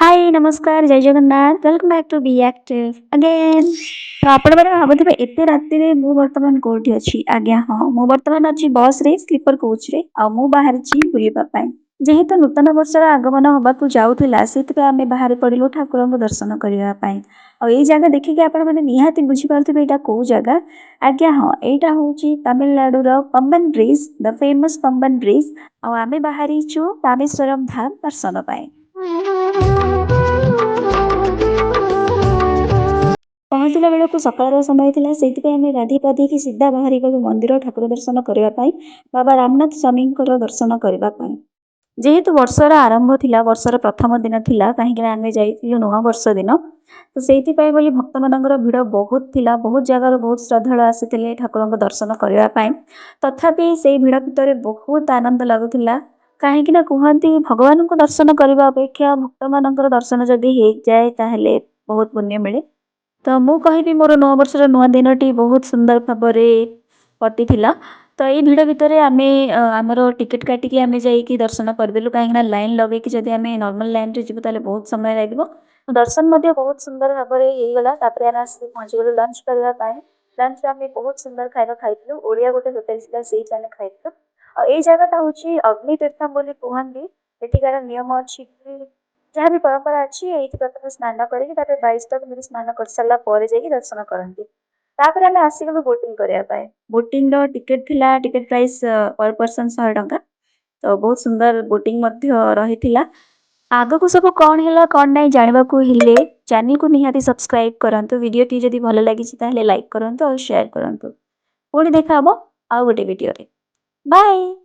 High, ନମସ୍କାର, ଜୟ Jagannath. Welcome back to Be Active again. ତ ଆପଣମାନେ ଭାବୁଥିବେ, ଏତେ ରାତିରେ ମୁଁ ବର୍ତ୍ତମାନ କୋଉଠି ଅଛି? ଆଜ୍ଞା ହଁ, ମୁଁ ବର୍ତ୍ତମାନ ଅଛି ବସ୍ରେ, ସ୍ଲିପର କୋଚ୍ରେ ଆଉ ମୁଁ ବାହାରିଛି ବୁଲିବା ପାଇଁ। ଯେହେତୁ ନୂତନ ବର୍ଷର ଆଗମନ ହବାକୁ ଯାଉଥିଲା, ସେଥିପାଇଁ ଆମେ ବାହାରି ପଡ଼ିଲୁ ଠାକୁରଙ୍କୁ ଦର୍ଶନ କରିବା ପାଇଁ। ଆଉ ଏଇ ଜାଗା ଦେଖିକି ଆପଣମାନେ ନିହାତି ବୁଝିପାରୁଥିବେ ଏଇଟା କୋଉ ଜାଗା। ଆଜ୍ଞା ହଁ, ଏଇଟା ହେଉଛି ତାମିଲନାଡୁର ପମ୍ବନ ବ୍ରିଜ, ଦ ଫେମସ୍ ପମ୍ବନ ବ୍ରିଜ। ଆଉ ଆମେ ବାହାରିଛୁ ରାମେଶ୍ୱରମ ଧାମ ଦର୍ଶନ ପାଇଁ। ପହଞ୍ଚିଲା ବେଳକୁ ସକାଳର ସମୟ ଥିଲା। ସେଇଥିପାଇଁ ଆମେ ଗାଧେଇ ପାଧେଇକି ସିଧା ବାହାରି ଗଲୁ ମନ୍ଦିର ଠାକୁର ଦର୍ଶନ କରିବା ପାଇଁ, ବାବା ରାମନାଥ ସ୍ୱାମୀଙ୍କର ଦର୍ଶନ କରିବା ପାଇଁ। ଯେହେତୁ ବର୍ଷର ଆରମ୍ଭ ଥିଲା, ବର୍ଷର ପ୍ରଥମ ଦିନ ଥିଲା, କାହିଁକିନା ଆମେ ଯାଇଥିଲୁ ନୂଆ ବର୍ଷ ଦିନ, ତ ସେଇଥିପାଇଁ ବୋଲି ଭକ୍ତମାନଙ୍କର ଭିଡ଼ ବହୁତ ଥିଲା। ବହୁତ ଜାଗାରୁ ବହୁତ ଶ୍ରଦ୍ଧାଳୁ ଆସିଥିଲେ ଠାକୁରଙ୍କ ଦର୍ଶନ କରିବା ପାଇଁ। ତଥାପି ସେଇ ଭିଡ଼ ଭିତରେ ବହୁତ ଆନନ୍ଦ ଲାଗୁଥିଲା, କାହିଁକି ନା କୁହନ୍ତି, ଭଗବାନଙ୍କୁ ଦର୍ଶନ କରିବା ଅପେକ୍ଷା ଭକ୍ତମାନଙ୍କର ଦର୍ଶନ ଯଦି ହେଇଯାଏ, ତାହେଲେ ବହୁତ ପୁଣ୍ୟ ମିଳେ। ତ ମୁଁ କହିବି, ମୋର ନୂଆ ବର୍ଷର ନୂଆ ଦିନଟି ବହୁତ ସୁନ୍ଦର ଭାବରେ କଟିଥିଲା। ତ ଏଇ ଭିଡ଼ ଭିତରେ ଆମେ ଆମର ଟିକେଟ୍ କାଟିକି ଆମେ ଯାଇକି ଦର୍ଶନ କରିଦେଲୁ, କାହିଁକିନା ଲାଇନ୍ ଲଗେଇକି ଯଦି ଆମେ ନର୍ମାଲ୍ ଲାଇନ୍ରେ ଯିବୁ, ତାହେଲେ ବହୁତ ସମୟ ଲାଗିବ। ଦର୍ଶନ ମଧ୍ୟ ବହୁତ ସୁନ୍ଦର ଭାବରେ ହେଇଗଲା। ତାପରେ ଆମେ ଆସିକି ପହଞ୍ଚିଗଲୁ ଲଞ୍ଚ କରିବା ପାଇଁ। ଲଞ୍ଚରେ ଆମେ ବହୁତ ସୁନ୍ଦର ଖାଇବା ଖାଇଥିଲୁ। ଓଡ଼ିଆ ଗୋଟେ ହୋଟେଲ ଥିଲା, ସେଇଠି ଆମେ ଖାଇଥିଲୁ। ଆଉ ଏଇ ଜାଗାଟା ହେଉଛି ଅଗ୍ନି ତୀର୍ଥମ ବୋଲି କୁହନ୍ତି। ଏଠିକାର ନିୟମ ଅଛି କି, ଯାହା ବି ପରମ୍ପରା ଅଛି, ଏଇଠି ପ୍ରଥମେ ସ୍ନାନ କରିକି, ତାପରେ 22ଟା କୁମ୍ଭୀର ସ୍ନାନ କରିସାରିଲା ପରେ ଯାଇକି ଦର୍ଶନ କରନ୍ତି। ତାପରେ ଆମେ ଆସିଗଲୁ ବୋଟିଂ କରିବା ପାଇଁ। ବୋଟିଂର ଟିକେଟ୍ ଥିଲା, ଟିକେଟ୍ ପ୍ରାଇସ୍ ପର ପର୍ସନ୍ 100 ଟଙ୍କା। ତ ବହୁତ ସୁନ୍ଦର ବୋଟିଂ ମଧ୍ୟ ରହିଥିଲା। ଆଗକୁ ସବୁ କ'ଣ ହେଲା, କ'ଣ ନାହିଁ, ଜାଣିବାକୁ ହେଲେ ଚ୍ୟାନେଲକୁ ନିହାତି ସବସ୍କ୍ରାଇବ୍ କରନ୍ତୁ। ଭିଡ଼ିଓଟି ଯଦି ଭଲ ଲାଗିଛି, ତାହେଲେ ଲାଇକ୍ କରନ୍ତୁ ଆଉ ସେୟାର କରନ୍ତୁ। ପୁଣି ଦେଖା ହେବ ଆଉ ଗୋଟେ ଭିଡ଼ିଓରେ। ବାଏ।